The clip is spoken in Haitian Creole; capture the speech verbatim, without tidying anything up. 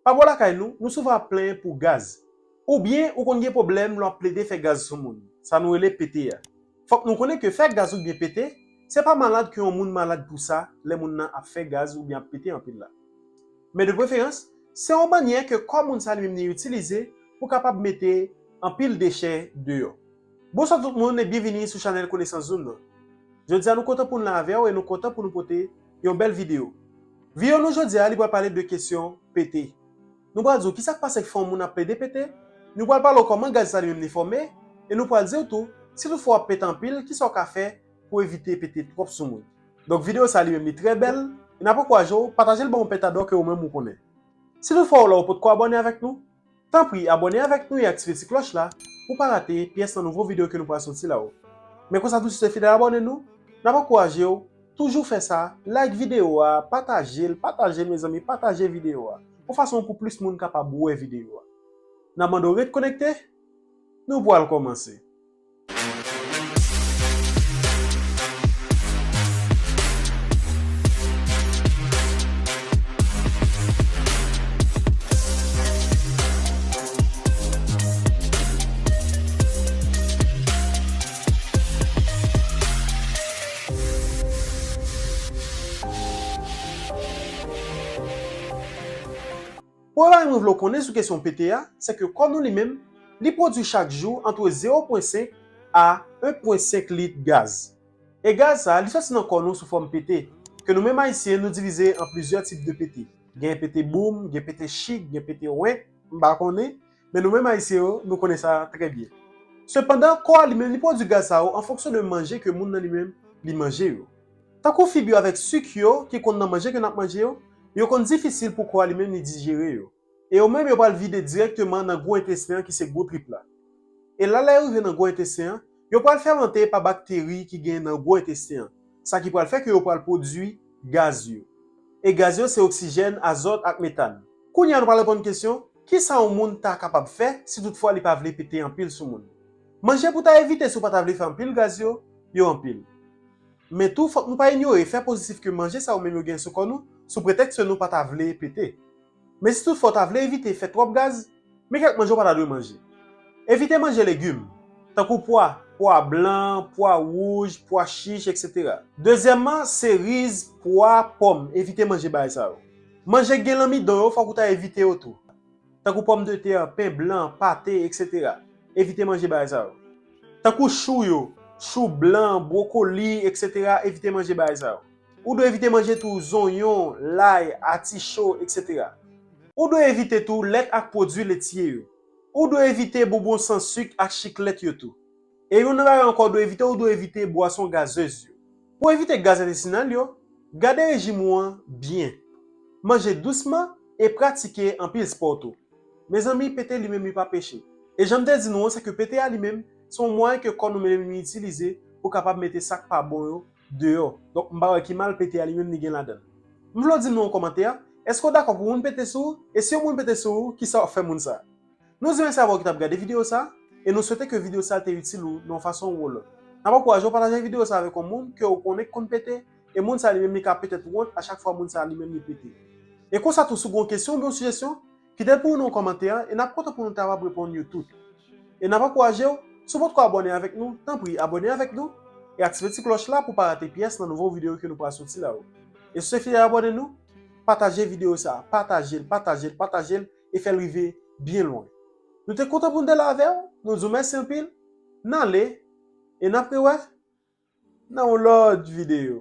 Pa bò lakay nou, nou souvan ap plenyen pou gaz. Oubyen ou konn gen pwoblèm lè w ap plede fè gaz sou moun, sa nou rele pete a. Fòk nou konnen ke fè gaz oubyen pete, se pa malad ke yon moun malad pou sa lè moun nan ap fè gaz oubyen ap pete anpil la. Men de preferans, se yon mannyè ke kò moun sa li menm li itilize pou kapab mete anpil dechè deyò. Bonswa tout moun e byenvini sou chanèl Konesans Zoom nan. Jodi a nou kontan pou n la avè w e nou kontan pou nou pote yon bèl videyo. Videyo nou jodi a li pral pale de kesyon pete. Nou pral di w kisa k pase k fè yon moun ap plede pete, nou pral pale w kòman gaz sa li menm li fòme, e nou pral di w tou, si toutfwa w ap pete anpil, kisa w ka fè pou evite pete twòp sou moun. Donk videyo sa li menm li trè bèl, e n ap ankouraje w pataje l ban yon pèt adò ke ou menm ou konnen. Si toutfwa w la ou potko abòne avèk nou, tanpri abòne avèk nou e aktive ti klòch la pou w pa rate pyès nan nouvo videyo ke nou pral soti la yo. Men konsa tou si w se fidèl abòne nou, n ap ankouraje w toujou fè sa, like videyo a, pataje l, pataje l mezanmi, pataje videyo a. Yon fason pou plis moun kapab wè videyo a. N ap mande w ret konekte, nou pral kòmanse. Premye bagay mwen vle w konnen sou kesyon pete a, se ke kò nou li menm, li pwodui chak jou antre zewo pwen senk a en pwen senk lit gaz. E gaz sa, li soti nan kò nou sou fòm pete, ke nou menm Ayisyen nou divize an plizyè tip de pete. Gen pete boum, gen pete chik, gen pete went, m pa konnen, men nou menm Ayisyen yo, nou konnen sa trè byen. Sepandan, kò a li menm li pwodui gaz sa yo an fonksyon de manje ke moun nan li menm li manje yo. Tankou fib yo avèk sik yo ki konn nan manje ke n ap manje yo, yo konn difisil pou kò a li menm li dijere yo. E yo menm yo pral vide dirèkteman nan gwo entesten an ki se gwo trip la. E la lè yo rive nan gwo entesten an, yo pral fèmante pa bakteri ki gen nan gwo entesten an, sa ki pral fè ke yo pral pwodui gaz yo. E gaz yo se oksijèn, azòt ak metàn. Kounye a nou pral reponn kesyon, kisa yon moun ta kapab fè si toutfwa li pa vle pete anpil sou moun? Manje pou ta evite si w pa ta vle fè anpil gaz yo, yo anpil. Men tou, fòk nou pa inyore efè pozitif ke manje sa yo menm yo gen sou kò nou, sou pretèks ke nou pa ta vle pete. Men si toutfwa w ta vle evite fè twòp gaz, men kèk manje w pa ta dwe manje. Evite manje legim, tankou pwa, pwa blan, pwa wouj, pwa chich, etsetera. Dezyèmman, seriz, pwa, pòm, evite manje bagay sa yo. Manje k gen lanmidon yo, fòk ou ta evite yo tou. Tankou pòmdetè, pen blan, pate, etsetera. Evite manje bagay sa yo. Tankou chou yo, chou blan, bwokoli, etsetera, evite manje bagay sa yo. Ou dwe evite manje tou zonyon, lay, aticho, etsetera. Ou dwe evite tou lèt ak pwodui letye yo. Ou dwe evite bonbon san sik ak chiklèt yo tou. E youn nan bagay ankò w dwe evite, ou dwe evite bwason gazez yo. Pou evite gaz entestinal yo, gade rejim ou an byen. Manje dousman e pratike anpil spò tou. Mezanmi, pete li menm li pa peche. E jan m te di nou an, se ke pete a li menm, se yon mwayen ke kò nou menm li itilize pou kapab mete sa k pa bon yo deyò. Donk, m pa wè ki mal pete a li menm li gen ladan l. M vle w di m nan yon kòmantè, èske w dakò pou moun pete sou ou? E si yon moun pete sou ou, kisa w ap fè moun sa a? Nou di mèsi avè w ki t ap gade videyo sa a, e nou swete ke videyo sa a te itil ou nan yon fason ou yon lòt. N ap ankouraje w pataje videyo sa a avèk yon moun ke w konnen k konn pete, e moun sa a li menm li ka petèt wont a chak fwa moun sa a li menm li pete. E konsa tou, si w gen yon kesyon oubyen yon sijesyon, kite l pou nou nan kòmantè a, e n ap kontan pou nou kapab reponn yo tout. E n ap ankouraje w, si w potko abòne avèk nou, tanpri abòne avèk nou, e aktive ti klòch la pou w pa rate pyès nan nouvo videyo ke nou pral soti la yo. E si w se fidèl abòne nou, pataje videyo sa a, pataje l, pataje l, pataje l, e fè l rive byen lwen. Nou te kontan pou n te la avè w, nou di w mèsi anpil, n ale, e n ap rewè nan yon lòt videyo.